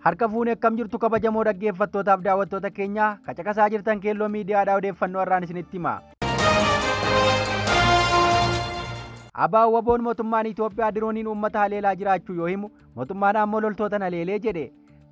Harka fuunee akkam jirtu kabajamoo dhaggeeffattootaaf daawwattoota keenya kacaqasaa jirtan Keelloo Miidiyaadhaa odeeffannoo har'aan isinitti hima. Abaa Waboon mootummaan Itoophiyaa dirooniin uummata haleelaa jiraachuu yoo himu mootummaan ammoo loltoota haleelee jedhe.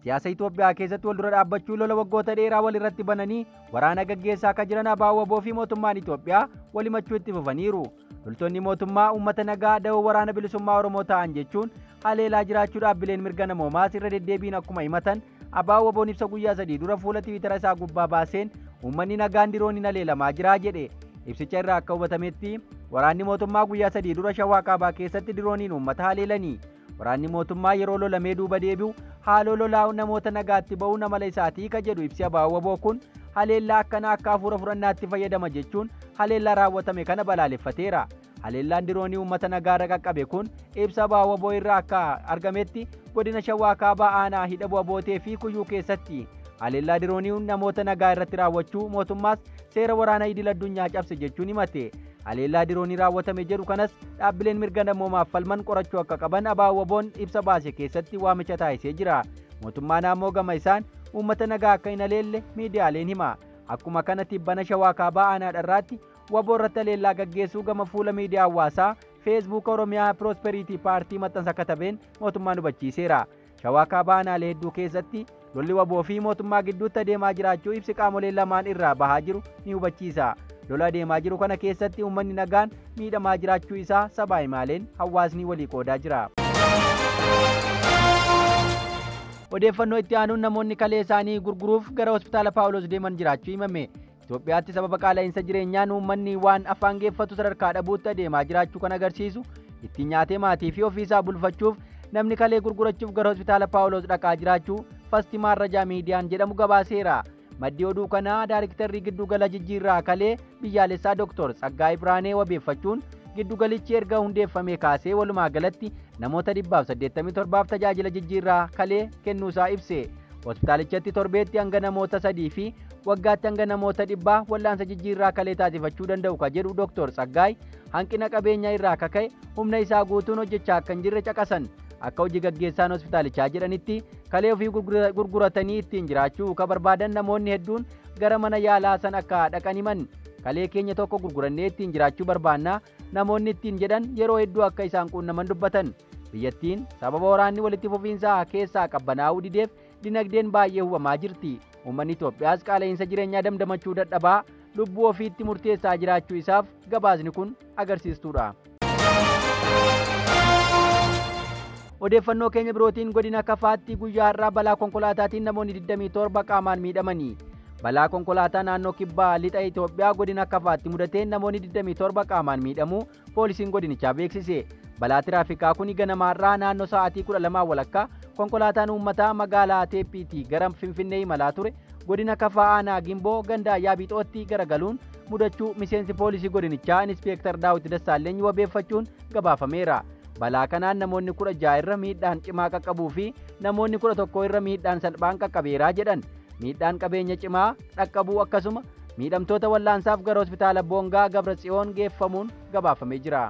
Siyaasa Itoophiyaa keessatti wal dura dhaabbachuu lola waggoota dheeraa wal irratti bananii waraana gaggeessaa akka jiran Abaa Waboo fi mootummaan Itoophiyaa walimachuu itti fufaniiru. Loltoonni mootummaa uummata nagaa da'oo waraana bilisummaa Oromoo ta'an jechuun haleelaa jiraachuu dhaabbileen mirga namoomaas irra deddeebiin akkuma himatan Abaa Waboon ibsa guyyaa sadii dura fuula Tiwiitara isaa gubbaa baaseen uummanni nagaan dirooniin haleelamaa jira jedhe. Ibsicha irraa akka hubatametti waraanni mootummaa guyyaa sadii dura Shawaa Kaabaa keessatti dirooniin uummata haleelanii. Waraanni mootummaa yeroo lolamee duuba deebi'u haaloo lolaa namoota nagaatti ba'uun amala isaatii ka jedhu ibsi Abaa Waboo kun haleellaa akkanaa akka hafuura fudhannaatti fayyadama jechuun haleellaa raawwatame kana balaaleffateera. Haleellaan diroonii uummata nagaarra qaqqabe kun ibsa Abaa Waboo irraa akka argametti godina Shawaa Kaabaa aanaa Hidhabuu Abootee fi Kuyyuu keessatti haleellaa diroonii namoota nagaa irratti raawwachuu mootummaas seera waraana idil addunyaa cabse jechuun himate. Haleellaa diroonii raawwatame jedhu kanas dhaabbileen mirga namoomaaf falman qorachuu akka qaban Abaa Waboon ibsa baase keessatti waamicha taasisee jira. Mootummaan ammoo gama isaan uummata nagaa akka hin haleelle miidiyaaleen hima. Akkuma kana tibbana Shawaa Kaabaa aanaa Dharraatti Waboo irratti haleellaa gaggeessuu gama fuula miidiyaa hawaasaa Feesbuuk Oromiyaa Piroosperiitii Paartii maxxansa katabeen mootummaan hubachiiseera. Shawaa Kaabaa aanaalee hedduu keessatti lolli Waboo fi mootummaa gidduutti adeemaa jiraachuu ibsi qaamolee lamaan irraa bahaa jiru ni hubachiisa. Lola adeemaa jiru kana keessatti uummanni nagaan miidhamaa jiraachuu isaa sabaa himaaleen hawaasni walii qoodaa jira. Odeeffannoo itti aanuun namoonni kalee isaanii gurguruuf gara hospitaala Paawuloos deeman jiraachuu himame. Itoophiyaatti sababa qaala'insa jireenyaan uummanni waan afaan geeffatu sadarkaa dhabuutti adeemaa jiraachuu kan agarsiisu ittiin nyaatee maatii fi ofiisaa bulfachuuf namni kalee gurgurachuuf gara hospitaala Paawuloos dhaqaa jiraachuu Fastimaa Rajaa Miidiyaan jedhamu gabaaseera. Maddi oduu kanaa daariktarrii giddugala jijjiirraa kalee biyyaalessaa Dooktor Tsaggaayee Biraanee wabeeffachuun giddugalichi erga hundeeffamee kaasee walumaa galatti namoota 187 tajaajila jijjiirraa kalee kennuusaa ibse. Hospitaalichatti torbeetti hanga namoota 3 fi waggaatti hanga namoota 100 wal'aansa jijjiirraa kalee taasifachuu danda'u ka jedhu Dooktor Tsaggaayee hanqina qabeenyaa irraa kaka'e humna isaa guutuun hojjechaa akka hin jirre caqasan. Akka hojii gaggeessaan hospitaalichaa jedhanitti kalee ofii gurguratanii ittiin jiraachuu ka barbaadan namoonni hedduun gara mana yaalaa san akka dhaqan himan. Kalee keenya tokko gurgurannee ittiin jiraachuu barbaannaa namoonni ittiin jedhan yeroo hedduu akka isaan quunnaman dubbatan. Biyyattiin sababa waraanni walitti fufiinsaa keessaa qabbanaa'uu dideef dinagdeen baay'ee hubamaa jirti. Uummanni Itoophiyaas qaala'insa jireenyaa damdamachuu dadhabaa lubbuu ofiitti murteessaa jiraachuu isaaf gabaasni kun agarsiistuudha. Odeeffannoo keenya birootiin godina Kafaatti guyyaa har'aa balaa konkolaataatiin namoonni 27 qaamaan miidhamanii. Balaa konkolaataa naannoo kibbaa lixa Itoophiyaa godina Kafaatti mudateen namoonni 27 qaamaan miidhamuu poolisiin godinichaa beeksise. Balaa tiraafikaa kun ganama har'aa naannoo sa'aatii 12:15 konkolaataan uummataa magaalaa Teeppiitii gara Finfinnee imalaa ture godina Kafaa aanaa Gimboo ganda Yaabixootti garagaluun mudachuu miseensi poolisii godinichaa Inispeektar Daawit Dassaaleny wabeeffachuun gabaafameera. Balaa kanaan namoonni 16 irra miidhaan cimaa qaqqabuu fi namoonni 11 irra miidhaan salphaan qaqqabeeraa jedhan. Miidhaan qabeenya cimaa dhaqqabuu akkasuma miidhamtoota wallaansaaf gara hospitaala Boongaa Gabra Tsiyoon geeffamuun gabaafamee jira.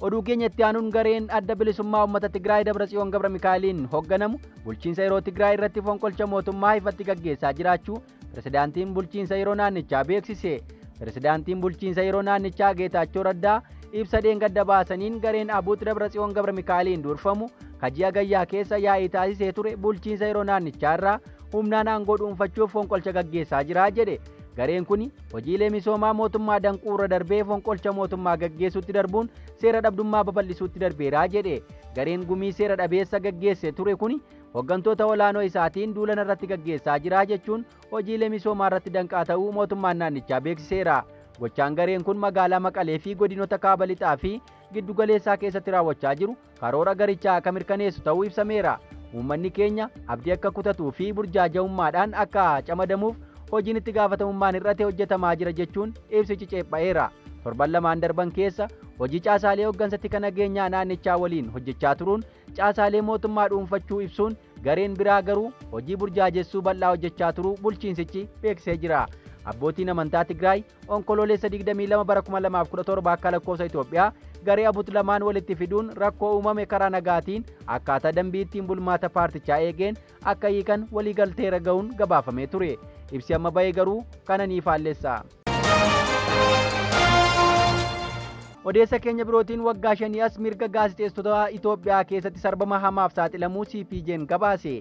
Oduu keenya itti aanuun gareen adda bilisummaa uummata Tigraay Dabra Tsiyoon Gabra Mikaa'eliin hoogganamu bulchiinsa yeroo Tigraay irratti fonqolcha mootummaa ifatti gaggeessaa jiraachuu pirezidaantiin bulchiinsa yeroo naannichaa beeksise. Pirezidaantiin bulchiinsa yeroo naannichaa Geetaachoo Raddaa ibsa dheengadda baasaniin gareen Abuut Dabra Tsiyoon Gabra Mikaa'eliin durfamu kaji'a gayyaa keessa yaa'ii taasisee ture bulchiinsa yeroo naannichaa irraa humnaan aangoo dhuunfachuuf fonqolcha gaggeessaa jira jedhe. Gareen kun hojiilee misoomaa mootummaa danquurra darbee fonqolcha mootummaa gaggeessuutti darbuun seera dhabdummaa babal'isuutti darbeeraa jedhe. Gareen gumii seera dhabeessa gaggeesse ture kun hooggantoota olaanoo isaatiin duulana irratti gaggeessaa jira jechuun hojiilee misoomaa irratti danqaa ta'uu mootummaan naannichaa beeksiseera. Gochaan gareen kun magaalaa Maqalee fi godinoota kaaba lixaa fi giddugaleessaa keessatti raawwachaa jiru karoora garichaa akka mirkaneessu ta'uu ibsameera. Uummanni keenya abdii akka kutatuu fi burjaaja'ummaadhaan akka camadamuuf hojiin itti gaafatamummaan hir'ate hojjetamaa jira jechuun ibsichi ceepha'eera. Torban lamaan darban keessa hojii caasaalee hooggansatti kan nageenyaa naannichaa waliin hojjechaa turuun caasaalee mootummaa dhuunfachuu ibsuun gareen biraa garuu hojii burjaajessuu bal'aa hojjechaa turuu bulchiinsichi beeksisee jira. Abbootiin amantaa Tigraay onkoloolessa 22 bara 2017 akka lakkoofsa Itoophiyaa garee abut lamaan walitti fiduun rakkoo uumame karaa nagaatiin akkaataa dambii ittiin bulmaata paartichaa eegeen akka hiikan waliigalteera ga'uun gabaafamee ture. Ibsi amma ba'e garuu kana ni faallessa. Odeessa keenya birootiin waggaa 5 as mirga gaazexeessitoota Itoophiyaa keessatti sarbama hamaaf saaxilamuu CPJ'n gabaase.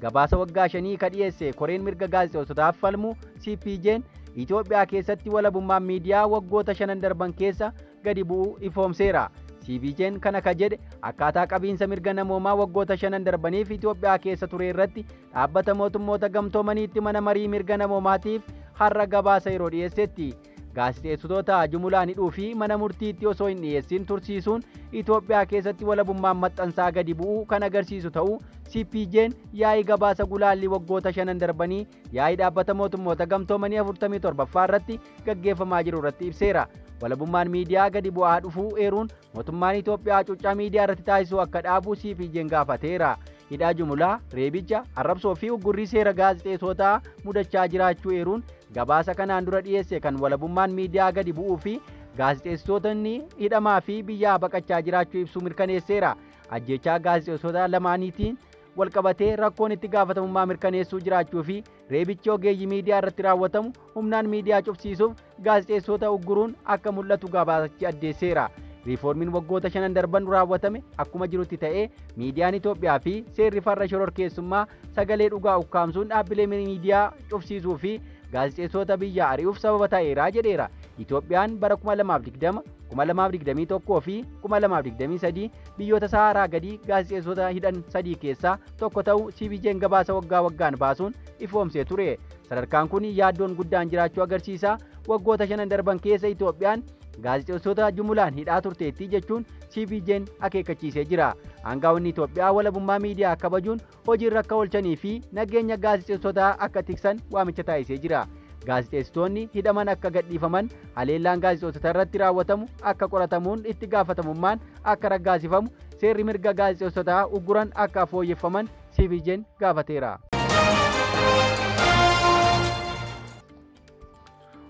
Gabaasa waggaa 5 ka dhiyeesse koreen mirga gaazexeessotaaf falmu CPJ'n Itoophiyaa keessatti walabummaan miidiyaa waggoota 5 darban keessa gadi bu'uu ifoomseera. CPJ'n kana ka jedhe akkaataa qabiinsa mirga namoomaa waggoota 5 darbaniif Itoophiyaa keessa ture irratti dhaabbata mootummoota gamtoomaniitti mana marii mirga namoomaatiif har'a gabaasa yeroo dhiyeessetti. Gaazexeessitoota jumulaan hidhuu fi mana murtiitti osoo hin dhiyeessin tursiisuun Itoophiyaa keessatti walabummaan maxxansaa gadi bu'uu kan agarsiisu ta'uu CPJ'n yaa'ii gabaasa gulaallii waggoota 5 darbanii yaa'ii dhaabbata mootummoota gamtoomanii 47ffaa irratti gaggeeffamaa jiru irratti ibseera. Walabummaan miidiyaa gadi bu'aa dhufuu eeruun mootummaan Itoophiyaa cuuccaa miidiyaa irratti taasisuu akka dhaabu CPJ'n gaafateera. Hidhaa jumulaa, reebicha, arrabsoo fi uggurrii seera gaazexeessotaa mudachaa jiraachuu eeruun gabaasa kanaan dura dhiyeesse kan walabummaan miidiyaa gadi bu'uu fi gaazexeessitoonni hidhamaa fi biyyaa baqachaa jiraachuu ibsuu mirkaneesseera. Ajjechaa gaazexeessota lamaaniitiin walqabatee rakkoon itti gaafatamummaa mirkaneessuu jiraachuu fi reebichi ogeeyyii miidiyaa irratti raawwatamu humnaan miidiyaa cufsiisuuf gaazexeessota ugguruun akka mul'atu gabaasichi addeesseera. Riiformiin waggoota 5 darban raawwatame akkuma jirutti ta'ee miidiyaan Itoophiyaa fi seerri farra shororkeessummaa sagalee dhugaa ukkaamsuun dhaabbilee miidiyaa cufsiisuu fi gaazexeessota biyya ari'uuf sababa ta'eera jedheera. Itoophiyaan bara 2020, 2021 fi 2023 biyyoota Saharaa gadii gaazexeessota hidhan 3 keessaa tokko ta'uu CPJ'n gabaasa waggaa waggaan baasuun ifoomsee ture. Sadarkaan kun yaaddoon guddaan jiraachuu agarsiisa. Waggoota 5 darban keessa Itoophiyaan gaazexeessota jumulaan hidhaa turteetti jechuun CPJ'n akeekkachiisee jira. Aangaa'onni Itoophiyaa walabummaa miidiyaa kabajuun hojiirra akka oolchanii fi nageenya gaazexeessotaa akka tiksan waamicha taasisee jira. Gaazexeessitoonni hidhaman akka gadhiifaman, haleellaan gaazexeessota irratti raawwatamu akka qoratamuun itti gaafatamummaan akka raggaasifamu, seerri mirga gaazexeessotaa ugguran akka fooyyeffaman CPJ'n gaafateera.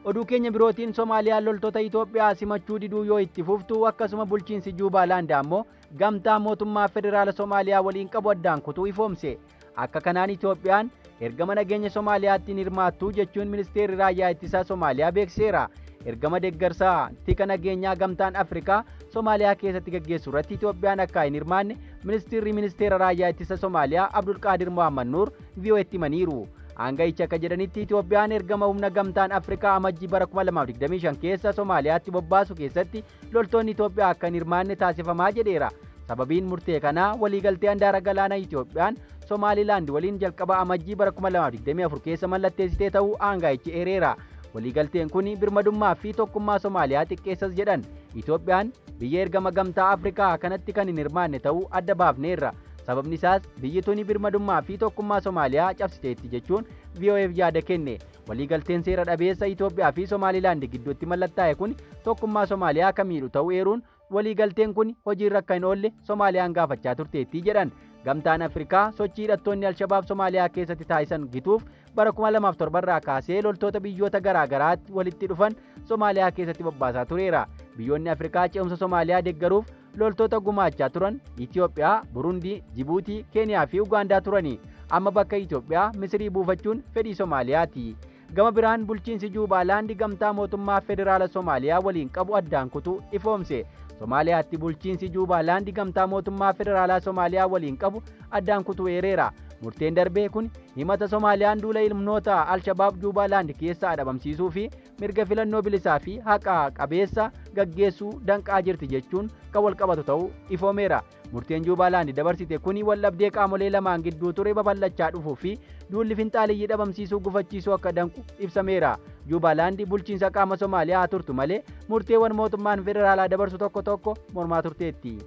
Oduu keenya birootiin Somaaliyaan loltoota Itoophiyaa simachuu diduu yoo itti fuftu akkasuma bulchiinsi Juubaalaand ammoo gamtaa mootummaa federaala Somaaliyaa waliin qabu addaan kutuu ifoomse. Akka kanaan Itoophiyaan ergama nageenya Somaaliyaatti hin hirmaattu jechuun ministeerri raayyaa ittisaa Somaaliyaa beeksiseera. Ergama deeggarsaa tika nageenyaa gamtaan Afrikaa Somaaliyaa keessatti gaggeessu irratti Itoophiyaan akka hin hirmaanne ministeerri ministeera raayyaa ittisa Somaaliyaa Abdulqaadir Mohammad Nuur VOA'tti himaniiru. Aanga'ichi akka jedhanitti Itoophiyaan ergama humna gamtaan Afrikaa amajjii bara 2025 keessa Somaaliyaatti bobbaasu keessatti loltoonni Itoophiyaa akka hin hirmaanne taasifamaa jedheera. Sababiin murtee kanaa waliigaltee handaara galaana Itoophiyaan Somaalilaand waliin jalqaba amajjii bara 2024 keessa mallatteessitee ta'uu aanga'ichi eereera. Waliigalteen kun birmadummaa fi tokkummaa Somaaliyaa xiqqeessas jedhan. Itoophiyaan biyya ergama gamtaa Afrikaa kanatti kan hin hirmaanne ta'uu adda baafneerra. Sababni isaas biyyi tuni birmadummaa fi tokkummaa Somaaliyaa cabsiteetti jechuun VOAf yaada kenne. Waliigalteen seera dhabeessa Itoophiyaa fi Somaalilaand gidduutti mallattaa'e kun tokkummaa Somaaliyaa akka miidhu ta'uu eeruun waliigalteen kun hojiirra akka hin oolle Somaaliyaan gaafachaa turteetti jedhan. Gamtaan Afrikaa sochii hidhattoonni Alshabaab Somaaliyaa keessatti taasisan gituuf bara 2007 irraa kaasee loltoota biyyoota garaa garaatti walitti dhufan Somaaliyaa keessatti bobbaasaa tureera. Biyyoonni Afrikaa ce'umsa Somaaliyaa deeggaruuf loltoota gumaachaa turan Itoophiyaa, Burundii, Jibuutii, Keeniyaa fi Ugaandaa turani. Amma bakka Itoophiyaa Misirii buufachuun fedhii Somaaliyaati. Gama biraan bulchiinsi Juubaalaand gamtaa mootummaa federaala Somaaliyaa waliin qabu addaan kutuu ifoomse. Somaaliyaatti bulchiinsi Juubaalaand gamtaa mootummaa federaalaa Somaaliyaa waliin qabu addaan kutuu eereera. Murteen darbee kun himata Somaaliyaan duula ilmoota Alshabaab Juubaalaand keessaa dhabamsiisuu fi mirga filannoo bilisaa fi haqa qabeessa gaggeessuu danqaa jirti jechuun kan walqabatu ta'uu ifoomeera. Murteen Juubaalaand dabarsite kun waldhabdee qaamolee lamaan gidduu ture babal'achaa dhufuu fi duulli finxaaliyyii dhabamsiisuu gufachiisuu akka danqu ibsameera. Juubaalaand bulchiinsa qaama Somaaliyaa turtu malee murteewwan mootummaan federaalaa dabarsu tokko tokko mormaa turteetti.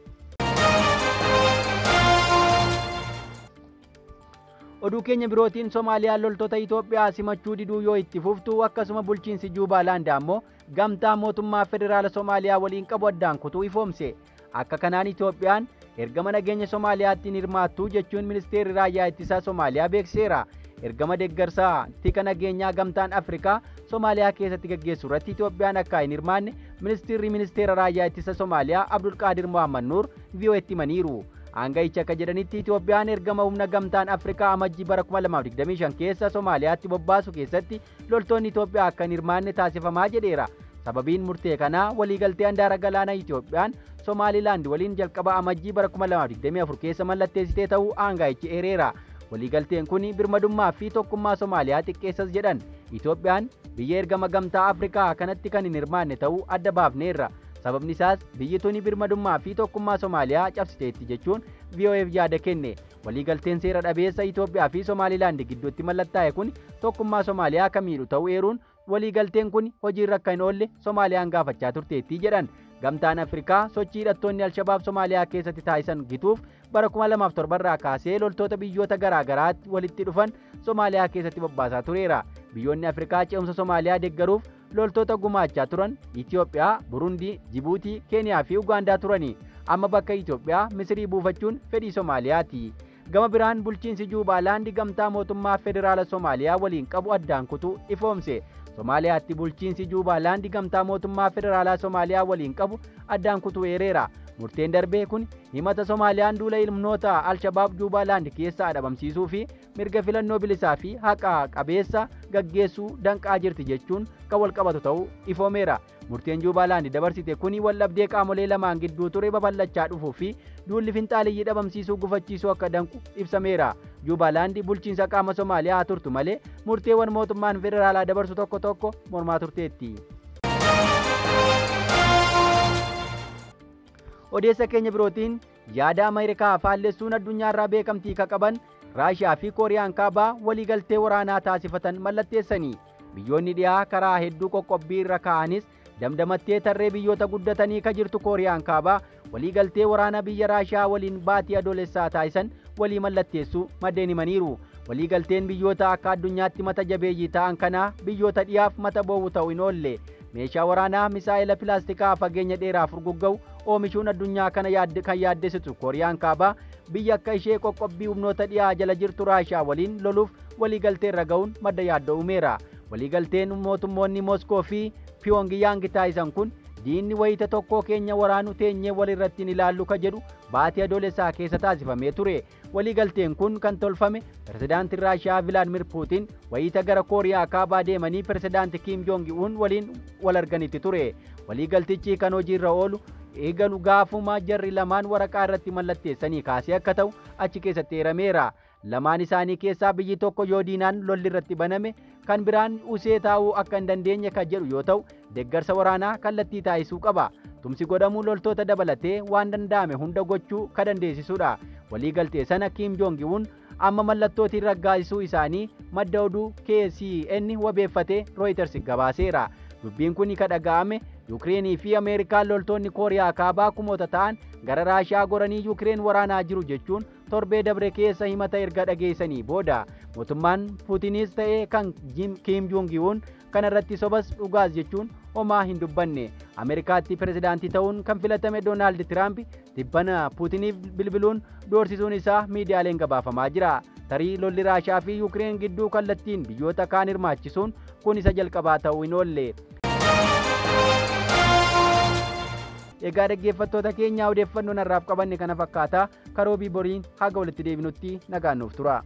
Oduu keenya birootiin Somaaliyaan loltoota Itoophiyaa simachuu diduu yoo itti fuftu akkasuma bulchiinsi Juubaalaand ammoo gamtaa mootummaa federaala Somaaliyaa waliin qabu addaan kutuu ifoomse. Akka kanaan Itoophiyaan ergama nageenya Somaaliyaatti hin hirmaattu jechuun ministeerri raayyaa ittisaa Somaaliyaa beeksiseera. Ergama deeggarsaa tika nageenyaa gamtaan Afrikaa Somaaliyaa keessatti gaggeessu irratti Itoophiyaan akka hin hirmaanne ministeerri ministeera raayyaa ittisa Somaaliyaa Abdulqaadir Mohammad Nuur VOA'tti himaniiru. Aanga'ichi akka jedhanitti Itoophiyaan ergama humna gamtaan Afrikaa amajjii bara 2025 keessa Somaaliyaatti bobbaasu keessatti loltoonni Itoophiyaa akka hin hirmaanne taasifamaa jedheera. Sababiin murtee kanaa waliigaltee handaara galaana Itoophiyaan Somaalilaand waliin jalqaba amajjii bara 2024 keessa mallatteessitee ta'uu aanga'ichi eereera. Waliigalteen kun birmadummaa fi tokkummaa Somaaliyaa xiqqeessas jedhan. Itoophiyaan biyya ergama gamtaa Afrikaa kanatti kan hin hirmaanne ta'uu adda baafneerra. Sababni isaas biyyi tuni birmadummaa fi tokkummaa Somaaliyaa cabsiteetti jechuun VOAf yaada kenne. Waliigalteen seera dhabeessa Itoophiyaa fi Somaalilaand gidduutti mallattaa'e kun tokkummaa Somaaliyaa akka miidhu ta'uu eeruun waliigalteen kun hojiirra akka hin oolle Somaaliyaan gaafachaa turteetti jedhan. Gamtaan Afrikaa sochii hidhattoonni Alshabaab Somaaliyaa keessatti taasisan gituuf bara 2007 irraa kaasee loltoota biyyoota garaa garaatti walitti dhufan Somaaliyaa keessatti bobbaasaa tureera. Biyyoonni Afrikaa ce'umsa Somaaliyaa deeggaruuf loltoota gumaachaa turan Itoophiyaa, Burundii, Jibuutii, Keeniyaa fi Ugaandaa turani. Amma bakka Itoophiyaa Misirii buufachuun fedhii Somaaliyaati. Gama biraan bulchiinsi Juubaalaand gamtaa mootummaa federaala Somaaliyaa waliin qabu addaan kutuu ifoomse. Somaaliyaatti bulchiinsi Juubaalaand gamtaa mootummaa federaalaa Somaaliyaa waliin qabu addaan kutuu eereera. Murteen darbee kun himata Somaaliyaan duula humnoota Alshabaab Juubaalaand keessaa dhabamsiisuu fi mirga filannoo bilisaa fi haqa qabeessa gaggeessuu danqaa jirti jechuun kan walqabatu ta'uu ifoomeera. Murteen Juubaalaand dabarsite kun waldhabdee qaamolee lamaan gidduu ture babal'achaa dhufuu fi duulli finxaaliyyii dhabamsiisuu gufachiisuu akka danqu ibsameera. Juubaalaand bulchiinsa qaama Somaaliyaa turtu malee murteewwan mootummaan federaalaa dabarsu tokko tokko mormaa turteetti. Odeessa keenya birootiin yaada Ameerikaa faallessuun addunyaarraa beekamtii ka qaban Raashiyaa fi Kooriyaan kaabaa waliigaltee waraanaa taasifatan mallatteessanii. Biyyoonni dhiyaa karaa hedduu qoqqobbii irra kaa'anis damdamattee tarree biyyoota guddatanii ka jirtu Kooriyaan kaabaa waliigaltee waraanaa biyya Raashiyaa waliin baatii adoolessaa taasisan walii mallatteessuu maddeen himaniiru. Waliigalteen biyyoota akka addunyaatti mata jabeeyyii ta'an kanaa biyyoota dhiyaaf mata boo'u ta'uu hin oolle. Meeshaa waraanaa misaa'ila pilaastikaa fageenya dheeraa furgugga'u oomishuun addunyaa kana kan yaaddessitu Kooriyaan kaabaa biyya akka ishee qoqqobbii humnoota dhiyaa jala jirtu Raashiyaa waliin loluuf waliigaltee irra ga'uun madda yaaddoo uumeera. Waliigalteen mootummoonni Moskoo fi Piyoongiyaang taasisan kun diinni wayita tokkoo keenya waraanu teenyee walirratti hin ilaallu ka jedhu baatii adoolessaa keessa taasifamee ture. Waliigalteen kun kan tolfame pirezidaantiin Raashiyaa Vilaadimir Puutiin wayita gara Kooriyaa kaabaa deemanii pirezidaanti Kiim Joong Un waliin wal arganitti ture. Waliigaltichi kan hojiirra oolu eegalu gaafuma jarri lamaan waraqaa irratti mallatteessanii kaasee akka ta'u achi keessatti eerameera. Lamaan isaanii keessaa biyyi tokko yoo diinaan lolli irratti baname kan biraan usee taa'uu akka hin dandeenye kan jedhu yoo ta'u deeggarsa waraanaa kallattii taasisuu qaba. Tumsi godhamuu loltoota dabalatee waan danda'ame hunda gochuu kan dandeessisudha. Waliigaltee sana Kiim Joong Un amma mallattootiin raggaasisuu isaanii madda oduu KCN wabeeffatee Reuters gabaaseera. Dubbiin kun kan dhaga'ame Yukireenii fi Ameerikaan loltoonni Kooriyaa kaabaa kumoota ta'an gara Raashiyaa goranii Yukireen waraanaa jiru jechuun torbee dabre keessa himata erga dhageessanii booda mootummaan Puutinis ta'ee kan Kiim Joong Un kanarratti sobas dhugaas jechuun homaa hin dubbanne. Ameerikaatti pirezidaantii ta'uun kan filatame Doonaald Tiraamp tibbana Puutiniif bilbiluun doorsisuun isaa miidiyaaleen gabaafamaa jira. Tarii lolli Raashiyaa fi Yukireen gidduu kallattiin biyyoota kaan hirmaachisuun kun isa jalqabaa ta'uu hin oolle. Egaa dhaggeeffattoota keenya odeeffannoo narraaf qabanne kana fakkaata. Karoobii boriin haga walitti deebinutti nagaan nuuf tura.